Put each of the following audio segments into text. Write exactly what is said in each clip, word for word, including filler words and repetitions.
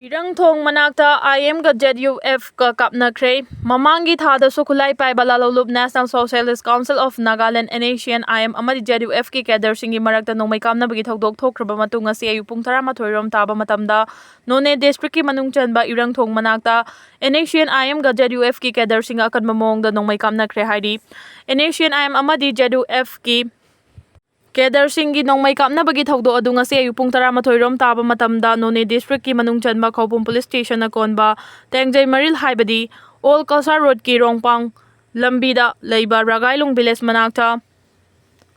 ꯏꯔꯪꯊꯣꯡ ꯃꯅꯥꯛꯇ I M ꯒ Z U F ꯀ ꯀꯥꯞꯅꯈ꯭ꯔꯦ꯫ ꯃꯃꯥꯡꯒꯤ ꯊꯥꯗꯁꯨ ꯈꯨꯠꯂꯥꯏ ꯄꯥꯏꯕ ꯂꯥꯂꯣꯡꯂꯨꯞ National Socialist Council of Nagaland, N S C N I M ꯑꯃꯗꯤ Z U F ꯀꯤ cadreꯁꯤꯡꯒꯤ ꯃꯔꯛꯇ ꯅꯣꯡꯃꯩ ꯀꯥꯞꯅꯕꯒꯤ ꯊꯧꯗꯣꯛ ꯊꯣꯛꯈ꯭ꯔꯕ ꯃꯇꯨꯡ, ꯉꯁꯤ ꯑꯌꯨꯛ ꯄꯨꯡ ꯇꯔꯥꯃꯥꯊꯣꯏ ꯔꯣꯝ ꯇꯥꯕ ꯃꯇꯝꯗ ꯅꯣꯅꯦ districtꯀꯤ ꯃꯅꯨꯡ ꯆꯟꯕ ꯏꯔꯪꯊꯣꯡ ꯃꯅꯥꯛꯇ N S C N I M ꯒ Z U F ꯀꯤ cadreꯁꯤꯡꯒ ꯑꯀꯟꯕ ꯃꯑꯣꯡꯗ ꯅꯣꯡꯃꯩ ꯀꯥꯞꯅꯈ꯭ꯔꯦ ꯍꯥꯏꯔꯤ꯫ N S C N I M ꯑꯃꯗꯤ Z U F ꯀꯤ cadreꯁꯤꯡꯒꯤ ꯅꯣꯡꯃꯩ ꯀꯥꯞꯅꯕꯒꯤ ꯊꯧꯗꯣꯛ ꯑꯗꯨ ꯉꯁꯤ ꯑꯌꯨꯛ ꯄꯨꯡ ꯇꯔꯥꯃꯥꯊꯣꯏ ꯔꯣꯝ ꯇꯥꯕ ꯃꯇꯝꯗ ꯅꯣꯅꯦ districtꯀꯤ ꯃꯅꯨꯡ ꯆꯟꯕ ꯈꯧꯄꯨꯝ police stationꯅ ꯀꯣꯟꯕ ꯇꯦꯡꯖꯩ ꯃꯔꯤꯜ ꯍꯥꯏꯕꯗꯤ Old Kalsar roadꯀꯤ ꯔꯣꯡꯄꯥꯡ ꯂꯝꯕꯤꯗ ꯂꯩꯕ ꯔꯒꯥꯏꯂꯨꯡ village ꯃꯅꯥꯛꯇ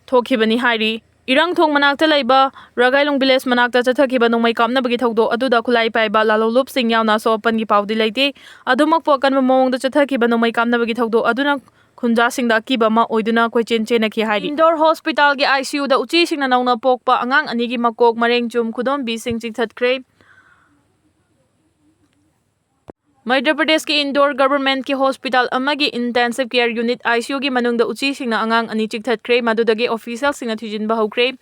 ꯊꯣꯛꯈꯤꯕꯅꯤ ꯍꯥꯏꯔꯤ꯫ ꯏꯔꯪꯊꯣꯡ ꯃꯅꯥꯛꯇ ꯂꯩꯕ ꯔꯒꯥꯏꯂꯨꯡ village ꯃꯅꯥꯛꯇ ꯆꯠꯊꯈꯤꯕ ꯅꯣꯡꯃꯩ ꯀꯥꯞꯅꯕꯒꯤ ꯊꯧꯗꯣꯛ ꯑꯗꯨꯗ ꯈꯨꯠꯂꯥꯏ ꯄꯥꯏꯕ ꯂꯥꯂꯣꯡꯂꯨꯞꯁꯤꯡ ꯌꯥꯎꯅ ꯑꯁꯣꯛ ꯑꯄꯟꯒꯤ ꯄꯥꯎꯗꯤ ꯂꯩꯇꯦ꯫ ꯑꯗꯨꯃꯛꯄꯨ ꯑꯀꯟꯕ ꯃꯑꯣꯡꯗ ꯆꯠꯊꯈꯤꯕ ꯅꯣꯡꯃꯩ ꯀꯥꯞꯅꯕꯒꯤ ꯊꯧꯗꯣꯛ ꯑꯗꯨꯅ ꯈꯨꯟꯖꯥꯁꯤꯡꯗ ꯑꯀꯤꯕ ꯑꯃ ꯑꯣꯏꯗꯨꯅ ꯀꯣꯏꯆꯦꯟ ꯆꯦꯟꯅꯈꯤ ꯍꯥꯏꯔꯤ꯫ ꯏꯟꯗꯣꯔ ꯍꯣꯁꯄꯤꯇꯥꯜꯒꯤ I C Uꯗ ꯎꯆꯤꯁꯤꯡꯅ ꯅꯧꯅ ꯄꯣꯛꯄ ꯑꯉꯥꯡ ꯑꯅꯤꯒꯤ ꯃꯀꯣꯛ, ꯃꯔꯦꯡ, ꯆꯨꯝ, ꯈꯨꯗꯣꯝꯕꯤꯁꯤꯡ ꯆꯤꯛꯊꯠꯈ꯭ꯔꯦ꯫ ꯃꯙ꯭ꯌ ꯄ꯭ꯔꯗꯦꯁꯀꯤ ꯏꯟꯗꯣꯔ ꯒꯚꯔꯟꯃꯦꯟꯠꯀꯤ ꯍꯣꯁꯄꯤꯇꯥꯜ ꯑꯃꯒꯤ intensive care unit, I C Uꯒꯤ ꯃꯅꯨꯡꯗ ꯎꯆꯤꯁꯤꯡꯅ ꯑꯉꯥꯡ ꯑꯅꯤ ꯆꯤꯛꯊꯠꯈ꯭ꯔꯦ꯫ ꯃꯗꯨꯗꯒꯤ ꯑꯣꯐꯤꯁꯤꯌꯦꯜꯁꯤꯡꯅ ꯊꯤꯖꯤꯟꯕ ꯍꯧꯈ꯭ꯔꯦ꯫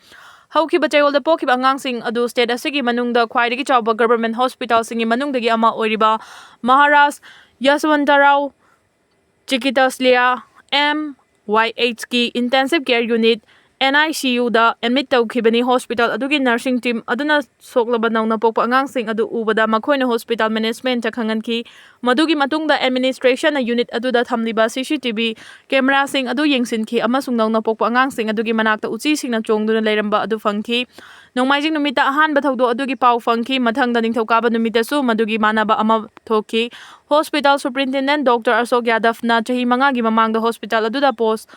ꯍꯧꯈꯤꯕ ꯆꯌꯣꯜꯗ ꯄꯣꯛꯈꯤꯕ ꯑꯉꯥꯡꯁꯤꯡ ꯑꯗꯨ ꯁ꯭ꯇꯦꯠ ꯑꯁꯤꯒꯤ ꯃꯅꯨꯡꯗ ꯈ꯭ꯋꯥꯏꯗꯒꯤ ꯆꯥꯎꯕ ꯒꯚꯔꯟꯃꯦꯟꯠ ꯍꯣꯁꯄꯤꯇꯥꯜꯁꯤꯡꯒꯤ ꯃꯅꯨꯡꯗꯒꯤ ꯑꯃ ꯑꯣꯏꯔꯤꯕ ꯃꯍꯥꯔꯥꯖ ꯌꯁꯋꯟꯇꯔꯥꯎ ꯆꯤꯀꯤꯇꯁꯂꯤꯌꯥ, M Y H ꯀꯤ intensive care unit, N I C Uꯗ admit ꯇꯧꯈꯤꯕꯅꯤ꯫ ꯍꯣꯁꯄꯤꯇꯥꯜ ꯑꯗꯨꯒꯤ nursing team ꯑꯗꯨꯅ ꯁꯣꯛꯂꯕ ꯅꯧꯅ ꯄꯣꯛꯄ ꯑꯉꯥꯡꯁꯤꯡ ꯑꯗꯨ ꯎꯕꯗ ꯃꯈꯣꯏꯅ ꯍꯣꯁꯄꯤꯇꯥꯜ ꯃꯦꯅꯦꯖꯃꯦꯟꯠꯇ ꯈꯪꯍꯟꯈꯤ꯫ ꯃꯗꯨꯒꯤ ꯃꯇꯨꯡꯗ ꯑꯦꯗꯃꯤꯅꯤꯁꯇ꯭ꯔꯦꯁꯟꯅ ꯌꯨꯅꯤꯠ ꯑꯗꯨꯗ ꯊꯝꯂꯤꯕ C C T V cameraꯁꯤꯡ ꯑꯗꯨ ꯌꯦꯡꯁꯤꯟꯈꯤ ꯑꯃꯁꯨꯡ ꯅꯧꯅ ꯄꯣꯛꯄ ꯑꯉꯥꯡꯁꯤꯡ ꯑꯗꯨꯒꯤ ꯃꯅꯥꯛꯇ ꯎꯆꯤꯁꯤꯡꯅ ꯆꯣꯡꯗꯨꯅ ꯂꯩꯔꯝꯕ ꯑꯗꯨ ꯐꯪꯈꯤ꯫ ꯅꯣꯡꯃꯥꯏꯖꯤꯡ ꯅꯨꯃꯤꯠꯇ ꯑꯍꯥꯟꯕ ꯊꯧꯗꯣꯛ ꯑꯗꯨꯒꯤ ꯄꯥꯎ ꯐꯪꯈꯤ꯫ ꯃꯊꯪꯗ ꯅꯤꯡꯊꯧꯀꯥꯕ ꯅꯨꯃꯤꯠꯇꯁꯨ ꯃꯗꯨꯒꯤ ꯃꯥꯟꯅꯕ ꯑꯃ ꯊꯣꯛꯈꯤ꯫ ꯍꯣꯁꯄꯤꯇꯥꯜ ꯁꯨꯄꯔꯤꯟꯇꯦꯟꯗꯦꯟꯠ ꯗꯣꯛꯇꯔ ꯑꯁꯣꯛ ꯌꯥꯗꯕꯅ ꯆꯍꯤ ꯃꯉꯥꯒꯤ ꯃꯃꯥꯡꯗ ꯍꯣꯁꯄꯤꯇꯥꯜ ꯑꯗꯨꯗ ꯄꯦꯁꯠ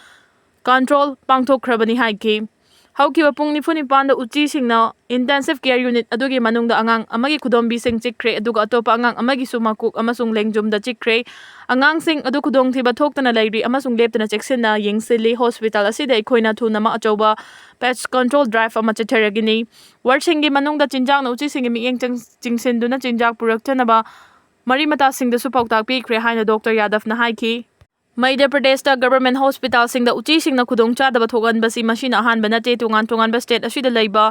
ꯀꯟꯇ꯭ꯔꯣꯜ ꯄꯥꯡꯊꯣꯛꯈ꯭ꯔꯕꯅꯤ ꯍꯥꯏꯈꯤ꯫ ꯍꯧꯈꯤꯕ ꯄꯨꯡ ꯅꯤꯐꯨ ꯅꯤꯄꯥꯟꯗ ꯎꯆꯤꯁꯤꯡꯅ intensive care unit ꯑꯗꯨꯒꯤ ꯃꯅꯨꯡꯗ ꯑꯉꯥꯡ ꯑꯃꯒꯤ ꯈꯨꯗꯣꯝꯕꯤꯁꯤꯡ ꯆꯤꯛꯈ꯭ꯔꯦ, ꯑꯗꯨꯒ ꯑꯇꯣꯞꯄ ꯑꯉꯥꯡ ꯑꯃꯒꯤꯁꯨ ꯃꯀꯣꯛ ꯑꯃꯁꯨꯡ ꯂꯦꯡꯖꯨꯝꯗ ꯆꯤꯛꯈ꯭ꯔꯦ꯫ ꯑꯉꯥꯡꯁꯤꯡ ꯑꯗꯨ ꯈꯨꯗꯣꯡꯊꯤꯕ ꯊꯣꯛꯇꯅ ꯂꯩꯔꯤ ꯑꯃꯁꯨꯡ ꯂꯦꯞꯇꯅ ꯆꯦꯛꯁꯤꯟꯅ ꯌꯦꯡꯁꯤꯜꯂꯤ꯫ ꯍꯣꯁꯄꯤꯇꯥꯜ ꯑꯁꯤꯗ ꯑꯩꯈꯣꯏꯅ ꯊꯨꯅꯃꯛ ꯑꯆꯧꯕ pest control drive ꯑꯃ ꯆꯠꯊꯔꯒꯅꯤ꯫ ꯋꯥꯔꯗꯁꯤꯡꯒꯤ ꯃꯅꯨꯡꯗ ꯆꯤꯟꯖꯥꯛꯅ ꯎꯆꯤꯁꯤꯡꯒꯤ ꯃꯤꯠꯌꯦꯡ ꯆꯪ-, ꯆꯤꯡꯁꯤꯟꯗꯨꯅ ꯆꯤꯟꯖꯥꯛ ꯄꯨꯔꯛꯇꯅꯕ ꯃꯔꯤ ꯃꯇꯥꯁꯤꯡꯗꯁꯨ ꯄꯥꯎꯇꯥꯛ ꯄꯤꯈ꯭ꯔꯦ ꯍꯥꯏꯅ ꯗꯣꯛꯇꯔ ꯌꯥꯗꯕꯅ ꯍꯥꯏꯈꯤ꯫ ꯃꯙ꯭ꯌ ꯄ꯭ꯔꯗꯦꯁꯇ ꯒꯚꯔꯟꯃꯦꯟꯠ ꯍꯣꯁꯄꯤꯇꯥꯜꯁꯤꯡꯗ ꯎꯆꯤꯁꯤꯡꯅ ꯈꯨꯗꯣꯡꯆꯥꯗꯕ ꯊꯣꯛꯍꯟꯕꯁꯤ ꯃꯁꯤꯅ ꯑꯍꯥꯟꯕ ꯅꯠꯇꯦ꯫ ꯇꯣꯉꯥꯟ ꯇꯣꯉꯥꯟꯕ ꯁ꯭ꯇꯦꯠ ꯑꯁꯤꯗ ꯂꯩꯕ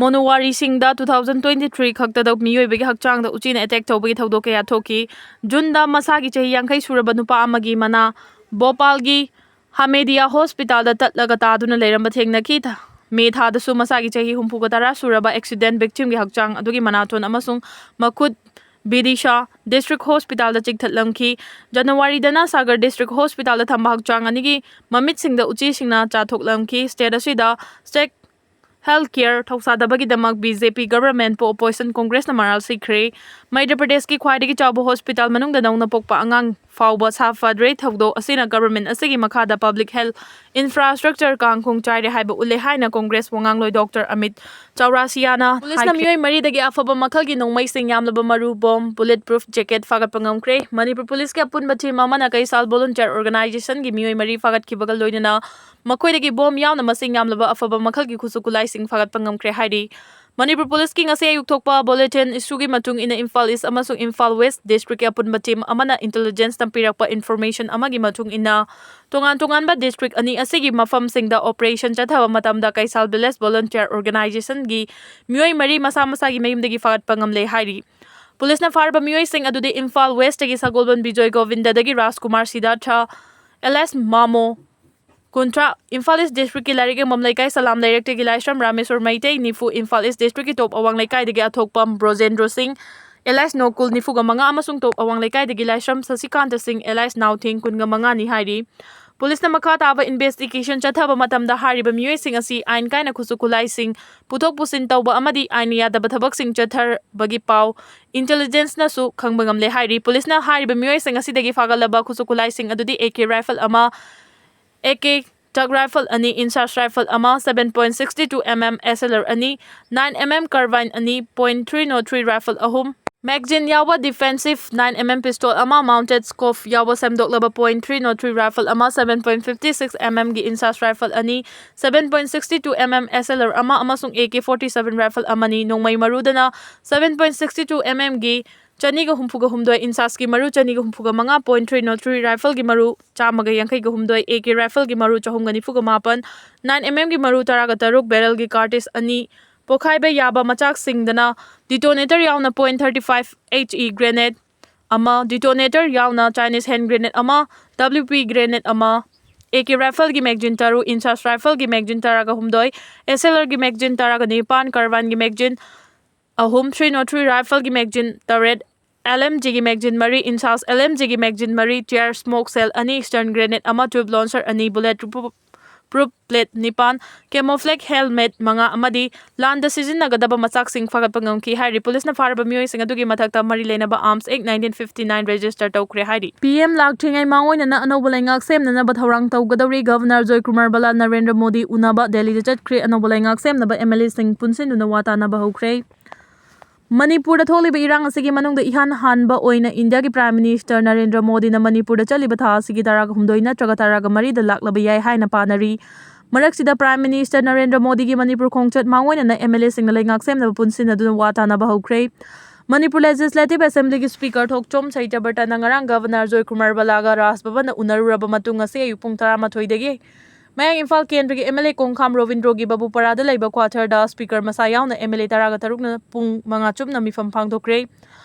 ꯃꯣꯅꯨꯋꯥꯔꯤꯁꯤꯡꯗ two thousand twenty three ꯈꯛꯇꯗ ꯃꯤꯑꯣꯏꯕꯒꯤ ꯍꯛꯆꯥꯡꯗ ꯎꯆꯤꯅ attack ꯇꯧꯕꯒꯤ ꯊꯧꯗꯣꯛ ꯀꯌꯥ ꯊꯣꯛꯈꯤ꯫ ꯖꯨꯟꯗ ꯃꯁꯥꯒꯤ ꯆꯍꯤ ꯌꯥꯡꯈꯩ ꯁꯨꯔꯕ ꯅꯨꯄꯥ ꯑꯃꯒꯤ ꯃꯅꯥ ꯚꯣꯄꯥꯜꯒꯤ ꯍꯥꯃꯦꯗꯤꯌꯥ ꯍꯣꯁꯄꯤꯇꯥꯜꯗ ꯇꯠꯂꯒ ꯇꯥꯗꯨꯅ ꯂꯩꯔꯝꯕ ꯊꯦꯡꯅꯈꯤ꯫ ꯊ-, ꯃꯦ ꯊꯥꯗꯁꯨ ꯃꯁꯥꯒꯤ ꯆꯍꯤ ꯍꯨꯝꯐꯨꯒ ꯇꯔꯥ ꯁꯨꯔꯕ accident victimꯒꯤ ꯍꯛꯆꯥꯡ ꯑꯗꯨꯒꯤ ꯃꯅꯥꯇꯣꯟ ꯑꯃꯁꯨꯡ ꯃꯈꯨꯠ ꯕꯤꯗꯤꯁꯥ ꯗꯤꯁꯇ꯭ꯔꯤꯛ ꯍꯣꯁꯄꯤꯇꯥꯜꯗ ꯆꯤꯛꯊꯠꯂꯝꯈꯤ꯫ ꯖꯅꯋꯥꯔꯤꯗꯅ ꯁꯥꯒꯔ ꯗꯤꯁꯇ꯭ꯔꯤꯛ ꯍꯣꯁꯄꯤꯇꯥꯜꯗ ꯊꯝꯕ ꯍꯛꯆꯥꯡ ꯑꯅꯤꯒꯤ ꯃꯃꯤꯠꯁꯤꯡꯗ ꯎꯆꯤꯁꯤꯡꯅ ꯆꯥꯊꯣꯛꯂꯝꯈꯤ꯫ State ꯑꯁꯤꯗ state health care ꯊꯧꯁꯥꯗꯕꯒꯤꯗꯃꯛ B J P governmentꯄꯨ opposition Congressꯅ ꯃꯔꯥꯜ ꯁꯤꯈ꯭ꯔꯦ꯫ ꯃꯩꯙ꯭ꯌ ꯄ꯭ꯔꯗꯦꯁꯀꯤ ꯈ꯭ꯋꯥꯏꯗꯒꯤ ꯆꯥꯎꯕ ꯍꯣꯁꯄꯤꯇꯥꯜ ꯃꯅꯨꯡꯗ ꯅꯧꯅ ꯄꯣꯛꯄ ꯑꯉꯥꯡ ꯐꯥꯎꯕ ꯁꯥ ꯐꯗ꯭ꯔꯦ꯫ ꯊꯧꯗꯣꯛ ꯑꯁꯤꯅ government ꯑꯁꯤꯒꯤ ꯃꯈꯥꯗ public health infrastructure ꯀꯥꯡꯈꯣꯡ ꯆꯥꯏꯔꯦ ꯍꯥꯏꯕ ꯎꯠꯂꯦ ꯍꯥꯏꯅ Congress ꯋꯥꯉꯥꯡꯂꯣꯏ Doctor ꯑꯃꯤꯠ ꯆꯧꯔꯥꯁꯤꯌꯥꯅ ꯄꯨꯂꯤꯁꯅ ꯍꯥꯏꯈ꯭ꯔꯦ꯫ ꯃꯤꯑꯣꯏ ꯃꯔꯤꯗꯒꯤ ꯑꯐꯕ ꯃꯈꯜꯒꯤ ꯅꯣꯡꯃꯩꯁꯤꯡ ꯌꯥꯝꯂꯕ ꯃꯔꯨ, bomb, bullet proof jacket ꯐꯥꯒꯠꯄ ꯉꯝꯈ꯭ꯔꯦ꯫ ꯃꯅꯤꯄꯨꯔ ꯄꯨꯂꯤꯁꯀꯤ ꯑꯄꯨꯟꯕ team ꯑꯃꯅ ꯀꯩꯁꯥꯜ volunteer organizationꯒꯤ ꯃꯤꯑꯣꯏ ꯃꯔꯤ ꯐꯥꯒꯠꯈꯤꯕꯒ ꯂꯣꯏꯅꯅ ꯃꯈꯣꯏꯗꯒꯤ bomb ꯌꯥꯎꯅ ꯃꯁꯤꯡ ꯌꯥꯝꯂꯕ ꯑꯐꯕ ꯃꯈꯜꯒꯤ ꯈꯨꯠꯁꯨ ꯈꯨꯠꯂꯥꯏꯁꯤꯡ ꯐꯥꯒꯠꯄ ꯉꯝꯈ꯭ꯔꯦ ꯍꯥꯏꯔꯤ꯫ ꯃꯅꯤꯄꯨꯔ ꯄꯨꯂꯤꯁꯀꯤ ꯉꯁꯤ ꯑꯌꯨꯛ ꯊꯣꯛꯄ bulletin issueꯒꯤ ꯃꯇꯨꯡ ꯏꯟꯅ ꯏꯝꯐꯥꯜ East ꯑꯃꯁꯨꯡ ꯏꯝꯐꯥꯜ West districtꯀꯤ ꯑꯄꯨꯟꯕ team ꯑꯃꯅ intelligenceꯅ ꯄꯤꯔꯛꯄ information ꯑꯃꯒꯤ ꯃꯇꯨꯡ ꯏꯟꯅ ꯇꯣꯉꯥꯟ ꯇꯣꯉꯥꯟꯕ district ꯑꯅꯤ ꯑꯁꯤꯒꯤ ꯃꯐꯝꯁꯤꯡꯗ operation ꯆꯠꯊꯕ ꯃꯇꯝꯗ ꯀꯩꯁꯥꯜ village volunteer organizationꯒꯤ ꯃꯤꯑꯣꯏ ꯃꯔꯤ ꯃꯁꯥ ꯃꯁꯥꯒꯤ ꯃꯌꯨꯝꯗꯒꯤ ꯐꯥꯒꯠꯄ ꯉꯝꯂꯦ ꯍꯥꯏꯔꯤ꯫ ꯄꯨꯂꯤꯁꯅ ꯐꯥꯔꯕ ꯃꯤꯑꯣꯏꯁꯤꯡ ꯑꯗꯨꯗꯤ ꯏꯝꯐꯥꯜ Westꯇꯒꯤ ꯁꯒꯣꯜꯕꯟ ꯕꯤꯖꯣꯏ ꯒꯣꯕꯤꯟꯗꯗꯒꯤ ꯔꯥꯖꯀꯨꯃꯥꯔ ꯁꯤꯗꯥꯔꯊ, alias ꯃꯥꯃꯣ, ꯀꯨꯟꯊ꯭ꯔꯥ, ꯏꯝꯐꯥꯜ East districtꯀꯤ ꯂꯥꯏꯔꯤꯛ ꯌꯦꯡꯐꯝ ꯂꯩꯀꯥꯏ ꯁꯂꯥꯝ ꯂꯩꯔꯛꯇꯒꯤ ꯂꯥꯏꯁ꯭ꯔꯝ ꯔꯥꯃꯦꯁꯣꯔ ꯃꯩꯇꯩ, ꯅꯤꯐꯨ, ꯏꯝꯐꯥꯜ East districtꯀꯤ ꯇꯣꯞ ꯑꯋꯥꯡ ꯂꯩꯀꯥꯏꯗꯒꯤ ꯑꯊꯣꯛꯄꯝ ꯕ꯭ꯔꯣꯖꯦꯟꯗ꯭ꯔꯣ ꯁꯤꯡ, alias ꯅꯣꯀꯨꯜ, ꯅꯤꯐꯨꯒ ꯃꯉꯥ, ꯑꯃꯁꯨꯡ ꯇꯣꯞ ꯑꯋꯥꯡ ꯂꯩꯀꯥꯏꯗꯒꯤ ꯂꯥꯏꯁ꯭ꯔꯝ ꯁꯁꯤꯀꯥꯟꯇ ꯁꯤꯡ, alias ꯅꯥꯎꯊꯦꯡ, ꯀꯨꯟꯒ ꯃꯉꯥꯅꯤ ꯍꯥꯏꯔꯤ꯫ ꯄꯨꯂꯤꯁꯅ ꯃꯈꯥ ꯇꯥꯕ investigation ꯆꯠꯊꯕ ꯃꯇꯝꯗ ꯍꯥꯏꯔꯤꯕ ꯃꯤꯑꯣꯏꯁꯤꯡ ꯑꯁꯤ ꯑꯥꯏꯟ ꯀꯥꯏꯅ ꯈꯨꯠꯁꯨ ꯈꯨꯠꯂꯥꯏꯁꯤꯡ ꯄꯨꯊꯣꯛ ꯄꯨꯁꯤꯟ ꯇꯧꯕ ꯑꯃꯗꯤ ꯑꯥꯏꯟꯅ ꯌꯥꯗꯕ ꯊꯕꯛꯁꯤꯡ ꯆꯠꯊꯕꯒꯤ ꯄꯥꯎ intelligenceꯅꯁꯨ ꯈꯪꯕ ꯉꯝꯂꯦ ꯍꯥꯏꯔꯤ꯫ ꯄꯨꯂꯤꯁꯅ ꯍꯥꯏꯔꯤꯕ ꯃꯤꯑꯣꯏꯁꯤꯡ ꯑꯁꯤꯗꯒꯤ ꯐꯥꯒꯠꯂꯕ ꯈꯨꯠꯁꯨ ꯈꯨꯠꯂꯥꯏꯁꯤꯡ ꯑꯗꯨꯗꯤ A K rifle ꯑꯃ, A K Tug rifle ꯑꯅꯤ, INSAS rifle ꯑꯃ, seven point six two M M S L R ꯑꯅꯤ, nine M M carbine ꯑꯅꯤ, point three zero three rifle ꯑꯍꯨꯝ, magazine ꯌꯥꯎꯕ defensive nine M M pistol ꯑꯃ, mounted scope ꯌꯥꯎꯕ ꯁꯦꯝꯗꯣꯛꯂꯕ point three zero three rifle ꯑꯃ, seven point fifty six M M ꯒꯤ INSAS rifle ꯑꯅꯤ, seven point six two M M S L R ꯑꯃ ꯑꯃꯁꯨꯡ A K forty seven rifle ꯑꯃꯅꯤ꯫ ꯅꯣꯡꯃꯩ ꯃꯔꯨꯗꯅ seven point six two M M ꯒꯤ ꯆꯅꯤꯒ ꯍꯨꯝꯐꯨꯒ ꯍꯨꯝꯗꯣꯏ, INSASꯀꯤ ꯃꯔꯨ ꯆꯅꯤꯒ ꯍꯨꯝꯐꯨꯒ ꯃꯉꯥ, point three zero three rifleꯒꯤ ꯃꯔꯨ ꯆꯥꯝꯃꯒ ꯌꯥꯡꯈꯩꯒ ꯍꯨꯝꯗꯣꯏ, A K rifleꯒꯤ ꯃꯔꯨ ꯆꯍꯨꯝꯒ ꯅꯤꯐꯨꯒ ꯃꯥꯄꯟ, nine M Mꯒꯤ ꯃꯔꯨ ꯇꯔꯥꯒ ꯇꯔꯨꯛ, barrelꯒꯤ cartridge ꯑꯅꯤ, ꯄꯣꯈꯥꯏꯕ ꯌꯥꯕ ꯃꯆꯥꯛꯁꯤꯡꯗꯅ detonator ꯌꯥꯎꯅ point thirty five H E grenade ꯑꯃ, detonator ꯌꯥꯎꯅ Chinese hand grenade ꯑꯃ, W P grenade ꯑꯃ, A K rifleꯒꯤ magazine ꯇꯔꯨꯛ, INSAS rifleꯒꯤ magazine ꯇꯔꯥꯒ ꯍꯨꯝꯗꯣꯏ, S L Rꯒꯤ magazine ꯇꯔꯥꯒ ꯅꯤꯄꯥꯟ, carbineꯒꯤ magazine ꯑꯍꯨꯝ, three nought three rifleꯒꯤ magazine ꯇꯔꯦꯠ, L M Gꯒꯤ magazine ꯃꯔꯤ, INSAS L M Gꯒꯤ magazine ꯃꯔꯤ, tear smoke shell ꯑꯅꯤ, stun grenade ꯑꯃ, tube launcher ꯑꯅꯤ, bullet proof plate ꯅꯤꯄꯥꯟ, camouflage helmet ꯃꯉꯥ ꯑꯃꯗꯤ ꯂꯥꯟꯗ ꯁꯤꯖꯤꯟꯅꯒꯗꯕ ꯃꯆꯥꯛꯁꯤꯡ ꯐꯥꯒꯠꯄ ꯉꯝꯈꯤ ꯍꯥꯏꯔꯤ꯫ ꯄꯨꯂꯤꯁꯅ ꯐꯥꯔꯕ ꯃꯤꯑꯣꯏꯁꯤꯡ ꯑꯗꯨꯒꯤ ꯃꯊꯛꯇ ꯃꯔꯤ ꯂꯩꯅꯕ arms act nineteen fifty nine register ꯇꯧꯈ꯭ꯔꯦ ꯍꯥꯏꯔꯤ꯫ P M ꯂꯥꯛꯇ꯭ꯔꯤꯉꯩ ꯃꯥꯡꯑꯣꯏꯅꯅ ꯑꯅꯧꯕ ꯂꯩꯉꯥꯛ ꯁꯦꯝꯅꯅꯕ ꯊꯧꯔꯥꯡ ꯇꯧꯒꯗꯧꯔꯤ꯫ Governor ꯖꯣꯏ ꯀꯨꯃꯥꯔ ꯕꯂꯥ ꯅꯔꯦꯟꯗ꯭ꯔ ꯃꯣꯗꯤ ꯎꯅꯕ ꯗꯦꯜꯂꯤꯗ ꯆꯠꯈ꯭ꯔꯦ꯫ ꯑꯅꯧꯕ ꯂꯩꯉꯥꯛ ꯁꯦꯝꯅꯕ M L Aꯁꯤꯡ ꯄꯨꯟꯁꯤꯟꯗꯨꯅ ꯋꯥ ꯇꯥꯅꯕ ꯍꯧꯈ꯭ꯔꯦ꯫ ꯃꯅꯤꯄꯨꯔꯗ ꯊꯣꯛꯂꯤꯕ ꯏꯔꯥꯡ ꯑꯁꯤꯒꯤ ꯃꯅꯨꯡꯗ ꯏꯍꯥꯟ ꯍꯥꯟꯕ ꯑꯣꯏꯅ ꯏꯟꯗꯤꯌꯥꯒꯤ Prime Minister ꯅꯔꯦꯟꯗ꯭ꯔ ꯃꯣꯗꯤꯅ ꯃꯅꯤꯄꯨꯔꯗ ꯆꯠꯂꯤꯕ ꯊꯥ ꯑꯁꯤꯒꯤ ꯇꯔꯥꯒ ꯍꯨꯝꯗꯣꯏ ꯅꯠꯇ꯭ꯔꯒ ꯇꯔꯥꯒ ꯃꯔꯤꯗ ꯂꯥꯛꯂꯕ ꯌꯥꯏ ꯍꯥꯏꯅ ꯄꯥꯅꯔꯤ꯫ ꯃꯔꯛꯁꯤꯗ Prime Minister ꯅꯔꯦꯟꯗ꯭ꯔ ꯃꯣꯗꯤꯒꯤ ꯃꯅꯤꯄꯨꯔ ꯈꯣꯡꯆꯠ ꯃꯥꯡꯑꯣꯏꯅꯅ M L Aꯁꯤꯡꯅ ꯂꯩꯉꯥꯛ ꯁꯦꯝꯅꯕ ꯄꯨꯟꯁꯤꯟꯅꯗꯨꯅ ꯋꯥ ꯇꯥꯅꯕ ꯍꯧꯈ꯭ꯔꯦ꯫ ꯃꯅꯤꯄꯨꯔ Legislative Assemblyꯒꯤ Speaker ꯊꯣꯛꯆꯣꯝ ꯁꯩꯇꯕ꯭ꯔꯇꯅ ꯉꯔꯥꯡ Governor ꯖꯣꯏ ꯀꯨꯃꯥꯔ ꯕꯂꯥꯒ ꯔꯥꯖ ꯚꯕꯟꯗ ꯎꯅꯔꯨꯔꯕ ꯃꯇꯨꯡ ꯉꯁꯤ ꯑꯌꯨꯛ ꯄꯨꯡ ꯇꯔꯥꯃꯥꯊꯣꯏꯗꯒꯤ ꯃꯌꯥꯡ ꯏꯝꯐꯥꯜ ꯀꯦꯟꯗ꯭ꯔꯒꯤ M L A ꯀꯣꯡꯈꯥꯝ ꯔꯣꯕꯤꯟꯗ꯭ꯔꯣꯒꯤ ꯕꯕꯨꯄꯔꯥꯗ ꯂꯩꯕ quarterꯗ Speaker ꯃꯁꯥ ꯌꯥꯎꯅ M L A ꯇꯔꯥꯒ ꯇꯔꯨꯛꯅ ꯄꯨꯡ ꯃꯉꯥ ꯆꯨꯞꯅ ꯃꯤꯐꯝ ꯄꯥꯡꯊꯣꯛꯈ꯭ꯔꯦ꯫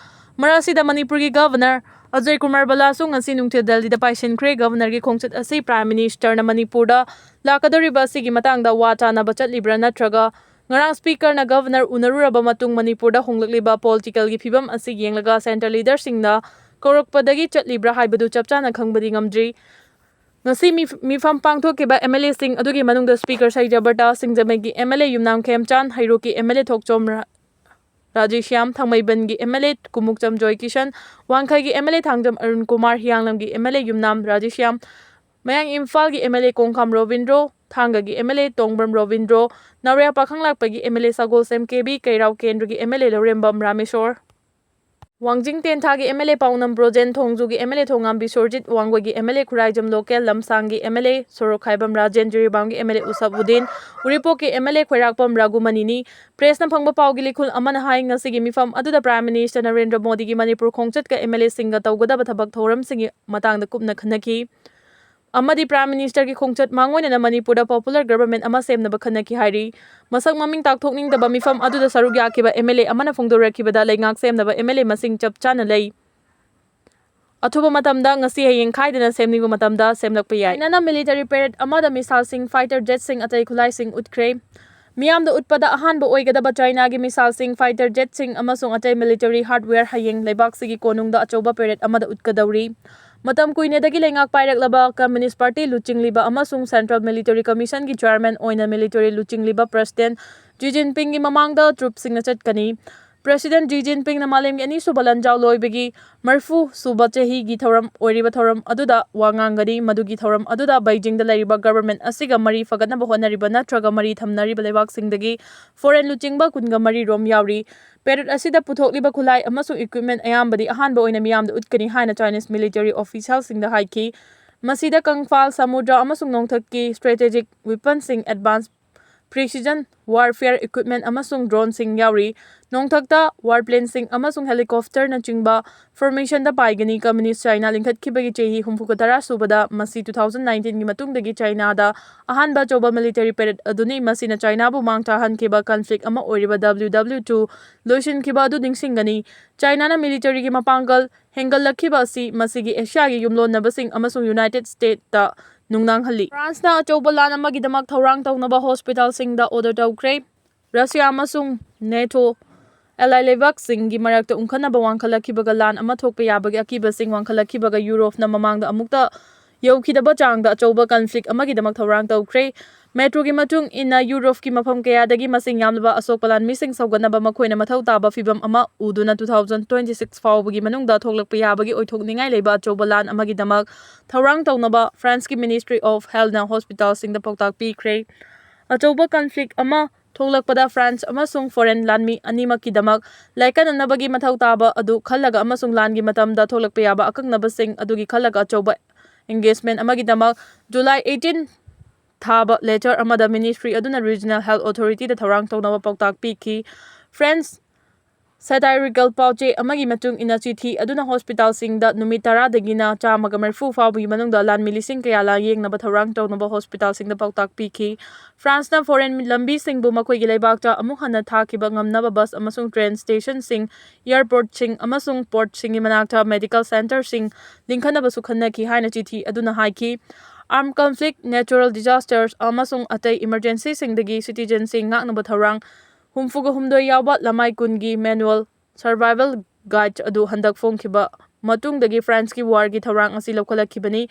ꯃꯔꯛ ꯑꯁꯤꯗ ꯃꯅꯤꯄꯨꯔꯒꯤ Governor ꯑꯖꯣꯏ ꯀꯨꯃꯥꯔ ꯕꯂꯥꯁꯨ ꯉꯁꯤ ꯅꯨꯡꯊꯤꯜ ꯗꯦꯜꯂꯤꯗ ꯄꯥꯏꯁꯤꯟꯈ꯭ꯔꯦ꯫ Governorꯒꯤ ꯈꯣꯡꯆꯠ ꯑꯁꯤ Prime Ministerꯅ ꯃꯅꯤꯄꯨꯔꯗ ꯂꯥꯛꯀꯗꯧꯔꯤꯕ ꯑꯁꯤꯒꯤ ꯃꯇꯥꯡꯗ ꯋꯥ ꯇꯥꯅꯕ ꯆꯠꯂꯤꯕ꯭ꯔꯥ ꯅꯠꯇ꯭ꯔꯒ ꯉꯔꯥꯡ Speakerꯅ Governor ꯎꯅꯔꯨꯔꯕ ꯃꯇꯨꯡ ꯃꯅꯤꯄꯨꯔꯗ ꯍꯣꯡꯂꯛꯂꯤꯕ politicalꯒꯤ ꯐꯤꯕꯝ ꯑꯁꯤ ꯌꯦꯡꯂꯒ central leaderꯁꯤꯡꯅ ꯀꯧꯔꯛꯄꯗꯒꯤ ꯆꯠꯂꯤꯕ꯭ꯔꯥ ꯍꯥꯏꯕꯗꯨ ꯆꯞ ꯆꯥꯅ ꯈꯪꯕꯗꯤ ꯉꯝꯗ꯭ꯔꯤ꯫ ꯉꯁꯤ ꯃꯤꯐ-, ꯃꯤꯐꯝ ꯄꯥꯡꯊꯣꯛꯈꯤꯕ M L Aꯁꯤꯡ ꯑꯗꯨꯒꯤ ꯃꯅꯨꯡꯗ Speaker ꯁꯩꯇꯕ꯭ꯔꯇ, ꯁꯤꯡꯖꯃꯩꯒꯤ M L A Yumnam ꯈꯦꯝꯆꯥꯟ, ꯍꯩꯔꯣꯛꯀꯤ M L A ꯊꯣꯛꯆꯣꯝ ꯔꯥ-, ꯔꯥꯖꯦꯁ꯭ꯌꯥꯝ, ꯊꯥꯡꯃꯩꯕꯟꯒꯤ M L A ꯀꯨꯃꯨꯛꯆꯝ joy Kisan, ꯋꯥꯡꯈꯩꯒꯤ M L A Thangjam Arun Kumar, ꯍꯤꯌꯥꯡꯂꯝꯒꯤ M L A ꯌꯨꯝꯅꯥꯝ ꯔꯥꯖꯦꯁ꯭ꯌꯥꯝ, ꯃꯌꯥꯡ ꯏꯝꯐꯥꯜꯒꯤ M L A Kongkham Robindro, ꯊꯥꯡꯒꯒꯤ M L A Tongbram Robindro, ꯅꯥꯎꯔꯦꯝ ꯄꯥꯈꯪꯂꯥꯛꯄꯒꯤ M L A Sagolsem K B, Keirao ꯀꯦꯟꯗ꯭ꯔꯒꯤ M L A Laurembam Rameshwor, Wangjing ꯇꯦꯟꯊꯥꯒꯤ M L A Paonam Brojen, ꯊꯣꯡꯖꯨꯒꯤ M L A Thongam Biswajit, ꯋꯥꯡꯒꯣꯏꯒꯤ M L A Khuraijam Loken, ꯂꯝꯁꯥꯡꯒꯤ M L A Sorokhaibam Rajen, ꯖꯤꯔꯤꯕꯥꯝꯒꯤ M L A ꯎꯁꯥꯕꯨꯗꯤꯟ, ꯎꯔꯤꯄꯣꯛꯀꯤ M L A ꯈꯣꯏꯔꯥꯛꯄꯝ ꯔꯥꯒꯨꯃꯅꯤꯅꯤ꯫ Pressꯅ ꯐꯪꯕ ꯄꯥꯎꯒꯤ ꯂꯤꯈꯨꯜ ꯑꯃꯅ ꯍꯥꯏ, ꯉꯁꯤꯒꯤ ꯃꯤꯐꯝ ꯑꯗꯨꯗ Prime Minister ꯅꯔꯦꯟꯗ꯭ꯔ ꯃꯣꯗꯤꯒꯤ ꯃꯅꯤꯄꯨꯔ ꯈꯣꯡꯆꯠꯀ M L Aꯁꯤꯡꯒ ꯇꯧꯒꯗꯕ ꯊꯕꯛ ꯊꯧꯔꯝꯁꯤꯡꯒꯤ ꯃꯇꯥꯡꯗ ꯀꯨꯞꯅ ꯈꯟꯅꯈꯤ꯫ ꯑꯃꯗꯤ Prime Ministerꯒꯤ ꯈꯣꯡꯆꯠ ꯃꯥꯡꯑꯣꯏꯅꯅ ꯃꯅꯤꯄꯨꯔꯗ popular government ꯑꯃ ꯁꯦꯝꯅꯕ ꯈꯟꯅꯈꯤ ꯍꯥꯏꯔꯤ꯫ ꯃꯁꯛ ꯃꯃꯤꯡ ꯇꯥꯛꯊꯣꯛꯅꯤꯡꯗꯕ ꯃꯤꯐꯝ ꯑꯗꯨꯗ ꯁꯔꯨꯛ ꯌꯥꯈꯤꯕ MLA ꯑꯃꯅ ꯐꯣꯡꯗꯣꯔꯛꯈꯤꯕꯗ ꯂꯩꯉꯥꯛ ꯁꯦꯝꯅꯕ MLA ꯃꯁꯤꯡ ꯆꯞ ꯆꯥꯅ ꯂꯩ꯫ ꯑꯊꯨꯕ ꯃꯇꯝꯗ ꯉꯁꯤ ꯍꯌꯦꯡ ꯈꯥꯏꯗꯅ ꯁꯦꯝꯅꯤꯡꯕ ꯃꯇꯝꯗ ꯁꯦꯝꯂꯛꯄ ꯌꯥꯏ꯫ ꯆꯥꯏꯅꯥꯅ military parade ꯑꯃꯗ missileꯁꯤꯡ, fighter jetꯁꯤꯡ, ꯑꯇꯩ ꯈꯨꯠꯂꯥꯏꯁꯤꯡ ꯎꯠꯈ꯭ꯔꯦ꯫ ꯃꯤꯌꯥꯝꯗ ꯎꯠꯄꯗ ꯑꯍꯥꯟꯕ ꯑꯣꯏꯒꯗꯕ ꯆꯥꯏꯅꯥꯒꯤ missileꯁꯤꯡ, fighter jetꯁꯤꯡ ꯑꯃꯁꯨꯡ ꯑꯇꯩ military hardware ꯍꯌꯦꯡ ꯂꯩꯕꯥꯛꯁꯤꯒꯤ ꯀꯣꯅꯨꯡꯗ ꯑꯆꯧꯕ parade ꯑꯃꯗ ꯎꯠꯀꯗꯧꯔꯤ꯫ ꯃꯇꯝ ꯀꯨꯏꯅꯗꯒꯤ ꯂꯩꯉꯥꯛ ꯄꯥꯏꯔꯛꯂꯕ Communist Party ꯂꯨꯆꯤꯡꯂꯤꯕ ꯑꯃꯁꯨꯡ Central Military Commissionꯒꯤ chairman ꯑꯣꯏꯅ military ꯂꯨꯆꯤꯡꯂꯤꯕ President Xi Jinpingꯒꯤ ꯃꯃꯥꯡꯗ troopꯁꯤꯡꯅ ꯆꯠꯀꯅꯤ꯫ President Xi Jinpingꯅ ꯃꯥꯂꯦꯝꯒꯤ ꯑꯅꯤꯁꯨꯕ ꯂꯥꯟꯖꯥꯎ ꯂꯣꯏꯕꯒꯤ ꯃꯔꯤꯐꯨ ꯁꯨꯕ ꯆꯍꯤꯒꯤ ꯊꯧꯔꯝ ꯑꯣꯏꯔꯤꯕ ꯊꯧꯔꯝ ꯑꯗꯨꯗ ꯋꯥ ꯉꯥꯡꯒꯅꯤ꯫ ꯃꯗꯨꯒꯤ ꯊꯧꯔꯝ ꯑꯗꯨꯗ ꯕꯩꯖꯤꯡꯗ ꯂꯩꯔꯤꯕ government ꯑꯁꯤꯒ ꯃꯔꯤ ꯐꯒꯠꯅꯕ ꯍꯣꯠꯅꯔꯤꯕ ꯅꯠꯇ꯭ꯔꯒ ꯃꯔꯤ ꯊꯝꯅꯔꯤꯕ ꯂꯩꯕꯥꯛꯁꯤꯡꯗꯒꯤ foreign ꯂꯨꯆꯤꯡꯕ ꯀꯨꯟꯒ ꯃꯔꯤ ꯔꯣꯝ ꯌꯥꯎꯔꯤ꯫ Parade ꯑꯁꯤꯗ ꯄꯨꯊꯣꯛꯂꯤꯕ ꯈꯨꯠꯂꯥꯏ ꯑꯃꯁꯨꯡ equipment ꯑꯌꯥꯝꯕꯗꯤ ꯑꯍꯥꯟꯕ ꯑꯣꯏꯅ ꯃꯤꯌꯥꯝꯗ ꯎꯠꯀꯅꯤ ꯍꯥꯏꯅ Chinese military officialꯁꯤꯡꯗ ꯍꯥꯏꯈꯤ꯫ ꯃꯁꯤꯗ ꯀꯪꯐꯥꯜ, ꯁꯃꯨꯗ꯭ꯔ ꯑꯃꯁꯨꯡ ꯅꯣꯡꯊꯛꯀꯤ strategic weaponꯁꯤꯡ, advanced precision warfare equipment ꯑꯃꯁꯨꯡ droneꯁꯤꯡ ꯌꯥꯎꯔꯤ꯫ ꯅꯣꯡꯊꯛꯇ warplaneꯁꯤꯡ ꯑꯃꯁꯨꯡ helicopterꯅꯆꯤꯡꯕ formationꯗ ꯄꯥꯏꯒꯅꯤ꯫ Communist China ꯂꯤꯡꯈꯠꯈꯤꯕꯒꯤ ꯆꯍꯤ ꯍꯨꯝꯐꯨꯒ ꯇꯔꯥ ꯁꯨꯕꯗ ꯃꯁꯤ two thousand nineteenꯒꯤ ꯃꯇꯨꯡꯗꯒꯤ Chinaꯗ ꯑꯍꯥꯟꯕ ꯑꯆꯧꯕ military parade ꯑꯗꯨꯅꯤ꯫ ꯃꯁꯤꯅ Chinaꯕꯨ ꯃꯥꯡ ꯊꯥꯍꯟꯈꯤꯕ conflict ꯑꯃ ꯑꯣꯏꯔꯤꯕ W W two ꯂꯣꯏꯁꯤꯟꯈꯤꯕ ꯑꯗꯨ ꯅꯤꯡꯁꯤꯡꯒꯅꯤ꯫ Chinaꯅ militaryꯒꯤ ꯃꯄꯥꯡꯒꯜ ꯍꯦꯟꯒꯠꯂꯛꯈꯤꯕ ꯑꯁꯤ ꯃꯁꯤꯒꯤ Asiaꯒꯤ ꯌꯨꯝꯂꯣꯟꯅꯕꯁꯤꯡ ꯑꯃꯁꯨꯡ United Statesꯇ ꯅꯨꯡꯅꯥꯡꯍꯜꯂꯤ꯫ Franceꯅ ꯑꯆꯧꯕ ꯂꯥꯟ ꯑꯃꯒꯤꯗꯃꯛ ꯊꯧꯔꯥꯡ ꯇꯧꯅꯕ hospitalꯁꯤꯡꯗ order ꯇꯧꯈ꯭ꯔꯦ꯫ Russia ꯑꯃꯁꯨꯡ NATO ally ꯂꯩꯕꯥꯛꯁꯤꯡꯒꯤ ꯃꯔꯛꯇ ꯎꯪꯈꯠꯅꯕ ꯋꯥꯡꯈꯠꯂꯛꯈꯤꯕꯒ ꯂꯥꯟ ꯑꯃ ꯊꯣꯛꯄ ꯌꯥꯕꯒꯤ ꯑꯀꯤꯕꯁꯤꯡ ꯋꯥꯡꯈꯠꯂꯛꯈꯤꯕꯒ Europeꯅ ꯃꯃꯥꯡꯗ ꯑꯃꯨꯛꯇ ꯌꯧꯈꯤꯗꯕ ꯆꯥꯡꯗ ꯑꯆꯧꯕ conflict ꯑꯃꯒꯤꯗꯃꯛ ꯊꯧꯔꯥꯡ ꯇꯧꯈ꯭ꯔꯦ꯫ Metroꯒꯤ ꯃꯇꯨꯡ ꯏꯟꯅ Europeꯀꯤ ꯃꯐꯝ ꯀꯌꯥꯗꯒꯤ ꯃꯁꯤꯡ ꯌꯥꯝꯂꯕ ꯑꯁꯣꯛꯄ ꯂꯥꯟꯃꯤꯁꯤꯡ ꯁꯧꯒꯠꯅꯕ ꯃꯈꯣꯏꯅ ꯃꯊꯧ ꯇꯥꯕ ꯐꯤꯚꯝ ꯑꯃ ꯎꯗꯨꯅ two thousand twenty six ꯐꯥꯎꯕꯒꯤ ꯃꯅꯨꯡꯗ ꯊꯣꯛꯂꯛꯄ ꯌꯥꯕꯒꯤ ꯑꯣꯏꯊꯣꯛꯅꯤꯡꯉꯥꯏ ꯂꯩꯕ ꯑꯆꯧꯕ ꯂꯥꯟ ꯑꯃꯒꯤꯗꯃꯛ ꯊꯧꯔꯥꯡ ꯇꯧꯅꯕ Franceꯀꯤ Ministry of Healthꯅ hospitalꯁꯤꯡꯗ ꯄꯥꯎꯇꯥꯛ ꯄꯤꯈ꯭ꯔꯦ꯫ ꯑꯆꯧꯕ conflict ꯑꯃ ꯊꯣꯛꯂꯛꯄꯗ France ꯑꯃꯁꯨꯡ foreign ꯂꯥꯟꯃꯤ ꯑꯅꯤꯃꯛꯀꯤꯗꯃꯛ ꯂꯥꯏꯀꯠꯅꯅꯕꯒꯤ ꯃꯊꯧ ꯇꯥꯕ ꯑꯗꯨ ꯈꯜꯂꯒ ꯑꯃꯁꯨꯡ ꯂꯥꯟꯒꯤ ꯃꯇꯝꯗ ꯊꯣꯛꯂꯛꯄ ꯌꯥꯕ ꯑꯀꯛꯅꯕꯁꯤꯡ ꯑꯗꯨꯒꯤ ꯈꯜꯂꯒ ꯑꯆꯧꯕ engagement ꯑꯃꯒꯤꯗꯃꯛ July eighteen ꯊꯥꯕ letter ꯑꯃꯗ ministry ꯑꯗꯨꯅ regional health authorityꯗ ꯊꯧꯔꯥꯡ ꯇꯧꯅꯕ ꯄꯥꯎꯇꯥꯛ ꯄꯤꯈꯤ꯫ France Satirical ꯄꯥꯎꯆꯦ ꯑꯃꯒꯤ ꯃꯇꯨꯡ ꯏꯟꯅ, ꯆꯤꯊꯤ ꯑꯗꯨꯅ ꯍꯣꯁꯄꯤꯇꯥꯜꯁꯤꯡꯗ ꯅꯨꯃꯤꯠ ꯇꯔꯥꯗꯒꯤꯅ ꯆꯥꯝꯃꯒ ꯃꯔꯤꯐꯨ ꯐꯥꯎꯕꯒꯤ ꯃꯅꯨꯡꯗ ꯂꯥꯟꯃꯤ ꯂꯤꯁꯤꯡ ꯀꯌꯥ ꯂꯥꯌꯦꯡꯅꯕ ꯊꯧꯔꯥꯡ ꯇꯧꯅꯕ ꯍꯣꯁꯄꯤꯇꯥꯜꯁꯤꯡꯗ ꯄꯥꯎꯇꯥꯛ ꯄꯤꯈꯤ꯫ ꯐ꯭ꯔꯥꯟꯁꯅ ꯐꯣꯔꯦꯟ ꯂꯝꯕꯤꯁꯤꯡꯕꯨ ꯃꯈꯣꯏꯒꯤ ꯂꯩꯕꯥꯛꯇ ꯑꯃꯨꯛ ꯍꯟꯅ ꯊꯥꯈꯤꯕ ꯉꯝꯅꯕ ꯕꯁ ꯑꯃꯁꯨꯡ ꯇ꯭ꯔꯦꯟ ꯁ꯭ꯇꯦꯁꯟꯁꯤꯡ, ꯑꯦꯌꯔꯄꯣꯔꯠꯁꯤꯡ ꯑꯃꯁꯨꯡ ꯄꯣꯔꯠꯁꯤꯡꯒꯤ ꯃꯅꯥꯛꯇ ꯃꯦꯗꯤꯀꯦꯜ ꯁꯦꯟꯇꯔꯁꯤꯡ ꯂꯤꯡꯈꯠꯅꯕꯁꯨ ꯈꯟꯅꯈꯤ ꯍꯥꯏꯅ ꯆꯤꯊꯤ ꯑꯗꯨꯅ ꯍꯥꯏꯈꯤ꯫ Armed conflict, natural disasters ꯑꯃꯁꯨꯡ ꯑꯇꯩ ꯏꯃꯔꯖꯦꯟꯁꯤꯁꯤꯡꯗꯒꯤ ꯁꯤꯇꯤꯖꯟꯁꯤꯡ ꯉꯥꯛꯅꯕ ꯊꯧꯔꯥꯡ ꯍꯨꯝꯐꯨꯒ ꯍꯨꯝꯗꯣꯏ ꯌꯥꯎꯕ ꯂꯃꯥꯏ ꯀꯨꯟꯒꯤ ꯃꯦꯅꯨꯑꯦꯜ ꯁꯔꯚꯥꯏꯚꯦꯜ ꯒꯥꯏꯗ ꯑꯗꯨ ꯍꯟꯗꯛ ꯐꯣꯡꯈꯤꯕ ꯃꯇꯨꯡꯗꯒꯤ ꯐ꯭ꯔꯥꯟꯁꯀꯤ ꯋꯥꯔꯒꯤ ꯊꯧꯔꯥꯡ ꯑꯁꯤ ꯂꯧꯈꯠꯂꯛꯈꯤꯕꯅꯤ꯫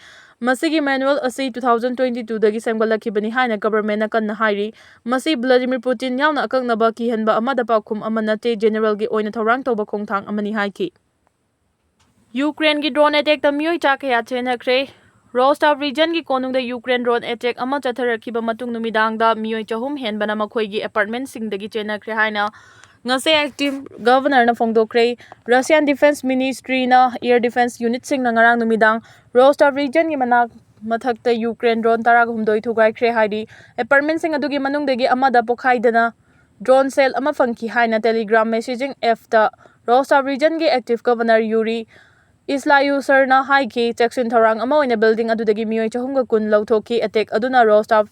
ꯃꯁꯤꯒꯤ ꯃꯦꯅꯨꯑꯦꯜ ꯑꯁꯤ two thousand twenty two ꯗꯒꯤ ꯁꯦꯝꯒꯠꯂꯛꯈꯤꯕꯅꯤ ꯍꯥꯏꯅ ꯒꯚꯔꯟꯃꯦꯟꯠꯅ ꯀꯟꯅ ꯍꯥꯏꯔꯤ꯫ ꯃꯁꯤ ꯚ꯭ꯂꯥꯗꯤꯃꯤꯔ ꯄꯨꯇꯤꯟ ꯌꯥꯎꯅ ꯑꯀꯛꯅꯕ ꯀꯤꯍꯟꯕ ꯑꯃꯗ ꯄꯥꯎꯈꯨꯝ ꯑꯃ ꯅꯠꯇꯦ, ꯖꯦꯅꯔꯦꯜꯒꯤ ꯑꯣꯏꯅ ꯊꯧꯔꯥꯡ ꯇꯧꯕ ꯈꯣꯡꯊꯥꯡ ꯑꯃꯅꯤ ꯍꯥꯏꯈꯤ꯫ ꯌꯨꯀ꯭ꯔꯦꯟꯒꯤ ꯗ꯭ꯔꯣꯟ ꯑꯦꯇꯦꯛꯇ ꯃꯤꯑꯣꯏ ꯆꯥ ꯀꯌꯥ ꯆꯦꯟꯅꯈ꯭ꯔꯦ? ꯔꯣꯁꯇꯥꯚ ꯔꯤꯖꯟꯒꯤ ꯀꯣꯅꯨꯡꯗ ꯌꯨꯀ꯭ꯔꯦꯟ ꯗ꯭ꯔꯣꯟ ꯑꯦꯇꯦꯛ ꯑꯃ ꯆꯠꯊꯔꯛꯈꯤꯕ ꯃꯇꯨꯡ ꯅꯨꯃꯤꯗꯥꯡꯗ ꯃꯤꯑꯣꯏ ꯆꯍꯨꯝ ꯍꯦꯟꯕꯅ ꯃꯈꯣꯏꯒꯤ ꯑꯦꯄꯥꯔꯠꯃꯦꯟꯠꯁꯤꯡꯗꯒꯤ ꯆꯦꯟꯅꯈ꯭ꯔꯦ ꯍꯥꯏꯅ ꯉꯁꯤ ꯑꯦꯛꯇꯤꯡ ꯒꯚꯔꯅꯔꯅ ꯐꯣꯡꯗꯣꯛꯈ꯭ꯔꯦ꯫ ꯔꯁꯤꯌꯥꯟ ꯗꯤꯐꯦꯟꯁ ꯃꯤꯅꯤꯁꯇ꯭ꯔꯤꯅ ꯑꯦꯌꯔ ꯗꯤꯐꯦꯟꯁ ꯌꯨꯅꯤꯠꯁꯤꯡꯅ ꯉꯔꯥꯡ ꯅꯨꯃꯤꯗꯥꯡ ꯔꯣꯁꯇꯥꯚ ꯔꯤꯖꯟꯒꯤ ꯃꯅꯥꯛ ꯃꯊꯛꯇ ꯌꯨꯀ꯭ꯔꯦꯟ ꯗ꯭ꯔꯣꯟ ꯇꯔꯥꯒ ꯍꯨꯝꯗꯣꯏ ꯊꯨꯒꯥꯏꯈ꯭ꯔꯦ ꯍꯥꯏꯔꯤ꯫ ꯑꯦꯄꯥꯔꯠꯃꯦꯟꯠꯁꯤꯡ ꯑꯗꯨꯒꯤ ꯃꯅꯨꯡꯗꯒꯤ ꯑꯃꯗ ꯄꯣꯈꯥꯏꯗꯅ ꯗ꯭ꯔꯣꯟ ꯁꯦꯜ ꯑꯃ ꯐꯪꯈꯤ ꯍꯥꯏꯅ ꯇꯦꯂꯤꯒ꯭ꯔꯥꯝ ꯃꯦꯁꯦꯖꯤꯡ ꯑꯦꯞꯇ ꯔꯣꯁꯇꯥꯚ ꯔꯤꯖꯟꯒꯤ ꯑꯦꯛꯇꯤꯡ ꯒꯚꯔꯅꯔ ꯌꯨꯔꯤ ꯏꯁꯂꯥꯌꯨꯁꯔꯅ ꯍꯥꯏꯈꯤ꯫ ꯆꯦꯛꯁꯤꯟ ꯊꯧꯔꯥꯡ ꯑꯃ ꯑꯣꯏꯅ ꯕꯤꯜꯗꯤꯡ ꯑꯗꯨꯗꯒꯤ ꯃꯤꯑꯣꯏ ꯆꯍꯨꯝꯒ ꯀꯨꯟ ꯂꯧꯊꯣꯛꯈꯤ꯫ ꯑꯦꯇꯦꯛ ꯑꯗꯨꯅ ꯔꯣꯁꯇꯥꯚ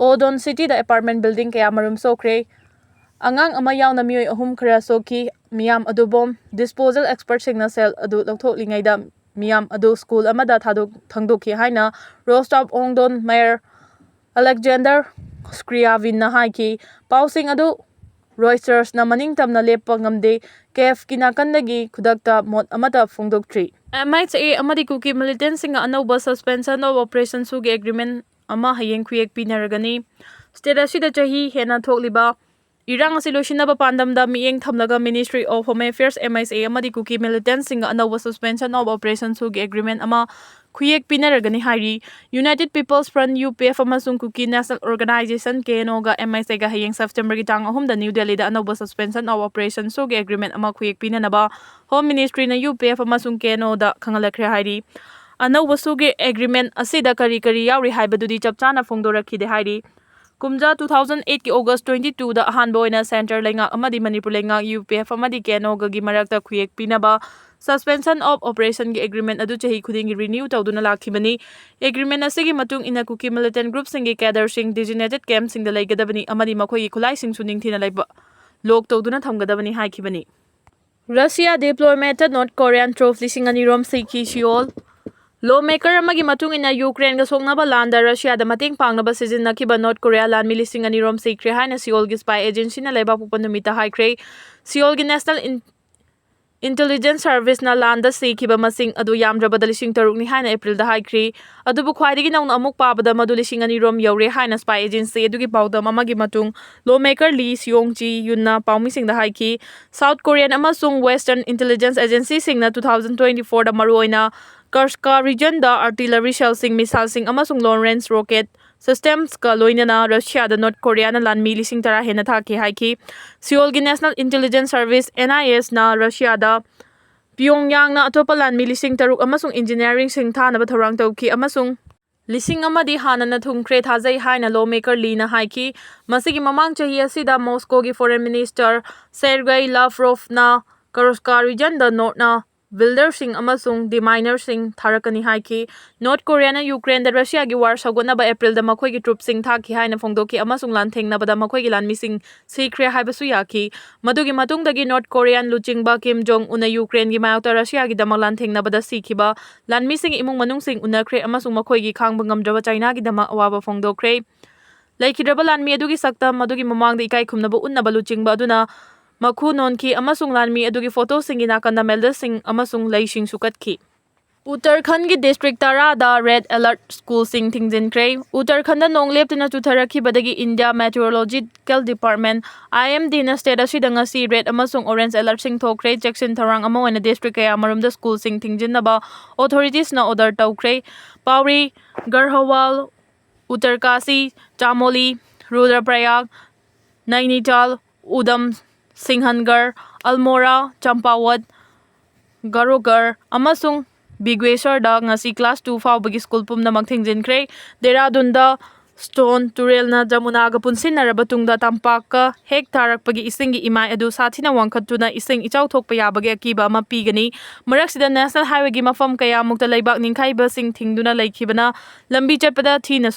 ꯑꯣꯗꯣꯟ ꯁꯤꯇꯤꯗ ꯑꯦꯄꯥꯔꯠꯃꯦꯟꯠ ꯕꯤꯜꯗꯤꯡ ꯀꯌꯥꯃꯔꯨꯝ ꯁꯣꯛꯈ꯭ꯔꯦ꯫ ꯑꯉꯥꯡ ꯑꯃ ꯌꯥꯎꯅ ꯃꯤꯑꯣꯏ ꯑꯍꯨꯝ ꯈꯔ ꯁꯣꯛꯈꯤ꯫ ꯃꯤꯌꯥꯝ ꯑꯗꯨ ꯕꯣꯝ ꯗꯤꯁꯄꯣꯖꯦꯜ ꯑꯦꯛꯁꯄꯔꯠꯁꯤꯡꯅ ꯁꯦꯜ ꯑꯗꯨ ꯂꯧꯊꯣꯛꯂꯤꯉꯩꯗ ꯃꯤꯌꯥꯝ ꯑꯗꯨ ꯁ꯭ꯀꯨꯜ ꯑꯃꯗ ꯊꯥꯗꯣꯛ-, ꯊꯥꯡꯗꯣꯛꯈꯤ ꯍꯥꯏꯅ ꯔꯣꯁꯇꯥꯚ ꯑꯣꯡꯗꯣꯟ ꯃꯦꯌꯔ ꯑꯂꯦꯛꯖꯦꯟꯗꯔ ꯁ꯭ꯀ꯭ꯔꯤꯌꯥꯚꯤꯟꯅ ꯍꯥꯏꯈꯤ꯫ ꯄꯥꯎꯁꯤꯡ ꯑꯗꯨ ꯔꯣꯏꯇꯔꯁꯅ ꯃꯅꯤꯡ ꯇꯝꯅ ꯂꯦꯞꯄ ꯉꯝꯗꯦ꯫ ꯀꯦꯐꯀꯤ ꯅꯥꯀꯟꯗꯒꯤ ꯈꯨꯗꯛꯇ ꯃꯣꯠ ꯑꯃꯠꯇ ꯐꯣꯡꯗꯣꯛꯇ꯭ꯔꯤ꯫ ꯑꯦꯝ ꯑꯩꯆ ꯑꯦ ꯑꯃꯗꯤ ꯀꯨꯀꯤ ꯃꯤꯂꯤꯇꯦꯟꯠꯁꯤꯡꯒ ꯑꯅꯧꯕ Suspension of Operation ꯁꯨꯒꯤ ꯑꯦꯒ꯭ꯔꯤꯃꯦꯟꯠ ꯑꯃ ꯍꯌꯦꯡ ꯈꯨꯌꯦꯛ ꯄꯤꯅꯔꯒꯅꯤ꯫ ꯁ꯭ꯇꯦꯠ ꯑꯁꯤꯗ ꯆꯍꯤ ꯍꯦꯟꯅ ꯊꯣꯛꯂꯤꯕ ꯏꯔꯥꯡ ꯑꯁꯤ ꯂꯣꯏꯁꯤꯟꯅꯕ ꯄꯥꯟꯗꯝꯗ ꯃꯤꯠꯌꯦꯡ ꯊꯝꯂꯒ Ministry of Home Affairs, M I C A, ꯑꯃꯗꯤ ꯀꯨꯀꯤ ꯃꯤꯂꯤꯇꯦꯟꯠꯁꯤꯡꯒ ꯑꯅꯧꯕ Suspension of Operation ꯁꯨꯒꯤ ꯑꯦꯒ꯭ꯔꯤꯃꯦꯟꯠ ꯑꯃ ꯈꯨꯌꯦꯛ ꯄꯤꯅꯔꯒꯅꯤ ꯍꯥꯏꯔꯤ꯫ United People's Front, U P F, ꯑꯃꯁꯨꯡ Kuki National Organization, K N O, ꯒ M I C A ꯒ ꯍꯌꯦꯡ ꯁꯦꯞꯇꯦꯝꯕꯔꯒꯤ ꯇꯥꯡ ꯑꯍꯨꯝꯗ ꯅ꯭ꯌꯨ ꯗꯦꯜꯂꯤꯗ ꯑꯅꯧꯕ Suspension of Operation ꯁꯨꯒꯤ ꯑꯦꯒ꯭ꯔꯤꯃꯦꯟꯠ ꯑꯃ ꯈꯨꯌꯦꯛ ꯄꯤꯅꯅꯕ Home Ministry ꯅ U P F ꯑꯃꯁꯨꯡ K N O ꯗ ꯈꯪꯍꯜꯂꯛꯈ꯭ꯔꯦ ꯍꯥꯏꯔꯤ꯫ ꯑꯅꯧꯕ ꯁꯨꯒꯤ ꯑꯦꯒ꯭ꯔꯤꯃꯦꯟꯠ ꯑꯁꯤꯗ ꯀꯔꯤ ꯀꯔꯤ ꯌꯥꯎꯔꯤ ꯍꯥꯏꯕꯗꯨꯗꯤ ꯆꯞ ꯆꯥꯅ ꯐꯣꯡꯗꯣꯔꯛꯈꯤꯗꯦ ꯍꯥꯏꯔꯤ꯫ ꯀꯨꯝꯖꯥ two thousand eight ꯀꯤ August twenty two ꯗ ꯑꯍꯥꯟꯕ ꯑꯣꯏꯅ Centre ꯂꯩꯉꯥꯛ ꯑꯃꯗꯤ ꯃꯅꯤꯄꯨꯔ ꯂꯩꯉꯥꯛ, U P F ꯑꯃꯗꯤ K N O ꯒꯒꯤ ꯃꯔꯛꯇ ꯈꯨꯌꯦꯛ ꯄꯤꯅꯕ Suspension of Operation ꯒꯤ agreement ꯑꯗꯨ ꯆꯍꯤ ꯈꯨꯗꯤꯡꯒꯤ renew ꯇꯧꯗꯨꯅ ꯂꯥꯛꯈꯤꯕꯅꯤ꯫ Agreement ꯑꯁꯤꯒꯤ ꯃꯇꯨꯡ ꯏꯟꯅ ꯀꯨꯀꯤ militant group ꯁꯤꯡꯒꯤ cadre ꯁꯤꯡ designated camp ꯁꯤꯡꯗ ꯂꯩꯒꯗꯕꯅꯤ ꯑꯃꯗꯤ ꯃꯈꯣꯏꯒꯤ ꯈꯨꯠꯂꯥꯏꯁꯤꯡꯁꯨ ꯅꯤꯡꯊꯤꯅ ꯂꯩꯕ lock ꯇꯧꯗꯨꯅ ꯊꯝꯒꯗꯕꯅꯤ ꯍꯥꯏꯈꯤꯕꯅꯤ꯫ Russia deployment North Korean troops ꯂꯤꯁꯤꯡ ꯑꯅꯤ ꯔꯣꯝ ꯁꯤꯈꯤ꯫ ꯁꯤꯑꯣꯜ꯫ Lawmaker ꯑꯃꯒꯤ ꯃꯇꯨꯡ ꯏꯟꯅ, ꯌꯨꯀ꯭ꯔꯦꯟꯒ ꯁꯣꯛꯅꯕ ꯂꯥꯟꯗ ꯔꯁꯤꯌꯥꯗ ꯃꯇꯦꯡ ꯄꯥꯡꯅꯕ ꯁꯤꯖꯤꯟꯅꯈꯤꯕ ꯅꯣꯔꯠ ꯀꯣꯔꯤꯌꯥ ꯂꯥꯟꯃꯤ ꯂꯤꯁꯤꯡ ꯑꯅꯤ ꯔꯣꯝ ꯁꯤꯈ꯭ꯔꯦ ꯍꯥꯏꯅ ꯁꯤꯑꯣꯜꯒꯤ spy agency ꯅ ꯂꯩꯕꯥꯛꯄꯣꯛꯄ ꯅꯨꯃꯤꯠꯇ ꯍꯥꯏꯈ꯭ꯔꯦ꯫ ꯁꯤꯑꯣꯜꯒꯤ National In-, Intelligence Service ꯅ ꯂꯥꯟꯗ ꯁꯤꯈꯤꯕ ꯃꯁꯤꯡ ꯑꯗꯨ ꯌꯥꯝꯗ꯭ꯔꯕꯗ ꯂꯤꯁꯤꯡ ꯇꯔꯨꯛꯅꯤ ꯍꯥꯏꯅ April ꯗ ꯍꯥꯏꯈ꯭ꯔꯤ꯫ ꯑꯗꯨꯕꯨ ꯈ꯭ꯋꯥꯏꯗꯒꯤ ꯅꯧꯅ ꯑꯃꯨꯛ ꯄꯥꯕꯗ ꯃꯗꯨ ꯂꯤꯁꯤꯡ ꯑꯅꯤ ꯔꯣꯝ ꯌꯧꯔꯦ ꯍꯥꯏꯅ spy agency ꯑꯗꯨꯒꯤ ꯄꯥꯎꯗꯝ ꯑꯃꯒꯤ ꯃꯇꯨꯡ lawmaker Lee Seong-ji Yoon ꯅ ꯄꯥꯎꯃꯤꯁꯤꯡꯗ ꯍꯥꯏꯈꯤ꯫ South Korean ꯑꯃꯁꯨꯡ Western intelligence agency ꯁꯤꯡꯅ two thousand twenty four ꯗ ꯃꯔꯨꯑꯣꯏꯅ Kursk region ꯗ artillery shell ꯁꯤꯡ, missile ꯁꯤꯡ ꯑꯃꯁꯨꯡ long range rocket systems ꯀ ꯂꯣꯏꯅꯅ ꯔꯁꯤꯌꯥꯗ ꯅꯣꯔꯠ ꯀꯣꯔꯤꯌꯥꯅ ꯂꯥꯟꯃꯤ ꯂꯤꯁꯤꯡ ꯇꯔꯥ ꯍꯦꯟꯅ ꯊꯥꯈꯤ ꯍꯥꯏꯈꯤ꯫ ꯁꯤꯑꯣꯜꯒꯤ National Intelligence Service, N I S ꯅ ꯔꯁꯤꯌꯥꯗ Pyongyang ꯅ ꯑꯇꯣꯞꯄ ꯂꯥꯟꯃꯤ ꯂꯤꯁꯤꯡ ꯇꯔꯨꯛ ꯑꯃꯁꯨꯡ engineering ꯁꯤꯡ ꯊꯥꯅꯕ ꯊꯧꯔꯥꯡ ꯇꯧꯈꯤ ꯑꯃꯁꯨꯡ ꯂꯤꯁꯤꯡ ꯑꯃꯗꯤ ꯍꯥꯟꯅꯅ ꯊꯨꯡꯈ꯭ꯔꯦ ꯊꯥꯖꯩ ꯍꯥꯏꯅ lawmaker Lee ꯅ ꯍꯥꯏꯈꯤ꯫ ꯃꯁꯤꯒꯤ ꯃꯃꯥꯡ ꯆꯍꯤ ꯑꯁꯤꯗ Moscow ꯒꯤ Foreign Minister Sergei Lavrov ꯅ Kursk region ꯗ ꯅꯣꯔꯠꯅ builder ꯁꯤꯡ ꯑꯃꯁꯨꯡ deminer ꯁꯤꯡ ꯊꯥꯔꯛꯀꯅꯤ ꯍꯥꯏꯈꯤ꯫ ꯅꯣꯔꯠ ꯀꯣꯔꯤꯌꯥꯅ ꯌꯨꯀ꯭ꯔꯦꯟꯗ ꯔꯁꯤꯌꯥꯒꯤ war ꯁꯧꯒꯠꯅꯕ April ꯗ ꯃꯈꯣꯏꯒꯤ troops ꯁꯤꯡ ꯊꯥꯈꯤ ꯍꯥꯏꯅ ꯐꯣꯡꯗꯣꯛꯈꯤ ꯑꯃꯁꯨꯡ ꯂꯥꯟꯊꯦꯡꯅꯕꯗ ꯃꯈꯣꯏꯒꯤ ꯂꯥꯟꯃꯤꯁꯤꯡ ꯁꯤꯈ꯭ꯔꯦ ꯍꯥꯏꯕꯁꯨ ꯌꯥꯈꯤ꯫ ꯃꯗꯨꯒꯤ ꯃꯇꯨꯡꯗꯒꯤ ꯅꯣꯔꯠ ꯀꯣꯔꯤꯌꯥꯟ ꯂꯨꯆꯤꯡꯕ Kim Jong Un ꯅ ꯌꯨꯀ꯭ꯔꯦꯟꯒꯤ ꯃꯥꯌꯣꯛꯇ ꯔꯁꯤꯌꯥꯒꯤꯗꯃꯛ ꯂꯥꯟꯊꯦꯡꯅꯕꯗ ꯁꯤꯈꯤꯕ ꯂꯥꯟꯃꯤꯁꯤꯡꯒꯤ ꯏꯃꯨꯡ ꯃꯅꯨꯡꯁꯤꯡ ꯎꯅꯈ꯭ꯔꯦ ꯑꯃꯁꯨꯡ ꯃꯈꯣꯏꯒꯤ ꯈꯥꯡꯕ ꯉꯝꯗ꯭ꯔꯕ ꯆꯩꯅꯥꯒꯤꯗꯃꯛ ꯑꯋꯥꯕ ꯐꯣꯡꯗꯣꯛꯈ꯭ꯔꯦ꯫ ꯂꯩꯈꯤꯗ꯭ꯔꯕ ꯂꯥꯟꯃꯤ ꯑꯗꯨꯒꯤ ꯁꯛꯇꯝ, ꯃꯗꯨꯒꯤ ꯃꯃꯥꯡꯗ ꯏꯀꯥꯏ ꯈꯨꯝꯅꯕ ꯎꯠꯅꯕ ꯂꯨꯆꯤꯡꯕ ꯑꯗꯨꯅ ꯃꯈꯨ ꯅꯣꯟꯈꯤ ꯑꯃꯁꯨꯡ ꯂꯥꯟꯃꯤ ꯑꯗꯨꯒꯤ photo ꯁꯤꯡꯒꯤ ꯅꯥꯀꯟꯗ medal ꯁꯤꯡ ꯑꯃꯁꯨꯡ ꯂꯩꯁꯤꯡꯁꯨ ꯀꯠꯈꯤ꯫ ꯎꯠꯇꯔꯈꯟꯒꯤ district ꯇꯔꯥꯗ red alert school ꯁꯤꯡ ꯊꯤꯡꯖꯤꯟꯈ꯭ꯔꯦ꯫ ꯎꯠꯇꯔꯈꯟꯗ ꯅꯣꯡ ꯂꯦꯞꯇꯅ ꯆꯨꯊꯔꯛꯈꯤꯕꯗꯒꯤ India Meteorological Department, I M D ꯅ state ꯑꯁꯤꯗ ꯉꯁꯤ red ꯑꯃꯁꯨꯡ orange alert ꯁꯤꯡ ꯊꯣꯛꯈ꯭ꯔꯦ꯫ ꯆꯦꯛꯁꯤꯟ ꯊꯧꯔꯥꯡ ꯑꯃ ꯑꯣꯏꯅ district ꯀꯌꯥꯃꯔꯨꯝꯗ school ꯁꯤꯡ ꯊꯤꯡꯖꯤꯟꯅꯕ authorities ꯅ order ꯇꯧꯈ꯭ꯔꯦ꯫ ꯄꯥꯎꯔꯤ, ꯒꯔꯍꯋꯥꯜ, ꯎꯠꯇꯔꯀꯥꯁꯤ, ꯆꯥꯃꯣꯂꯤ, ꯔꯨꯗ꯭ꯔꯄ꯭ꯔꯌꯥꯒ, ꯅꯩꯅꯤꯇꯥꯜ, ꯎꯗꯝ ꯁꯤꯡꯍꯟꯒꯔ, ꯑꯜꯃꯣꯔꯥ, ꯆꯝꯄꯥꯋꯠ, ꯒꯔꯣꯒꯔ ꯑꯃꯁꯨꯡ ꯕꯤꯒ꯭ꯋꯦꯁꯔꯗ ꯉꯁꯤ class two ꯐꯥꯎꯕꯒꯤ school ꯄꯨꯝꯅꯃꯛ ꯊꯤꯡꯖꯤꯟꯈ꯭ꯔꯦ꯫ ꯗꯦꯔꯥꯗꯨꯟꯗ ꯁ꯭ꯇꯣꯟ ꯇꯨꯔꯦꯜꯅ ꯖꯃꯨꯅꯥꯒ ꯄꯨꯟꯁꯤꯟꯅꯔꯕ ꯇꯨꯡꯗ ꯇꯝꯄꯥꯛꯀ ꯍꯦꯛ ꯇꯥꯔꯛꯄꯒꯤ ꯏꯁꯤꯡꯒꯤ ꯏꯃꯥꯏ ꯑꯗꯨ ꯁꯥꯊꯤꯅ ꯋꯥꯡꯈꯠꯇꯨꯅ ꯏꯁꯤꯡ ꯏꯆꯥꯎ ꯊꯣꯛꯄ ꯌꯥꯕꯒꯤ ꯑꯀꯤꯕ ꯑꯃ ꯄꯤꯒꯅꯤ꯫ ꯃꯔꯛꯁꯤꯗ ꯅꯦꯁꯅꯦꯜ ꯍꯥꯏꯋꯦꯒꯤ ꯃꯐꯝ ꯀꯌꯥꯃꯨꯛꯇ ꯂꯩꯕꯥꯛ ꯅꯤꯡꯈꯥꯏꯕꯁꯤꯡ ꯊꯤꯡꯗꯨꯅ ꯂꯩꯈꯤꯕꯅ ꯂꯝꯕꯤ ꯆꯠꯄꯗ ꯊꯤꯅ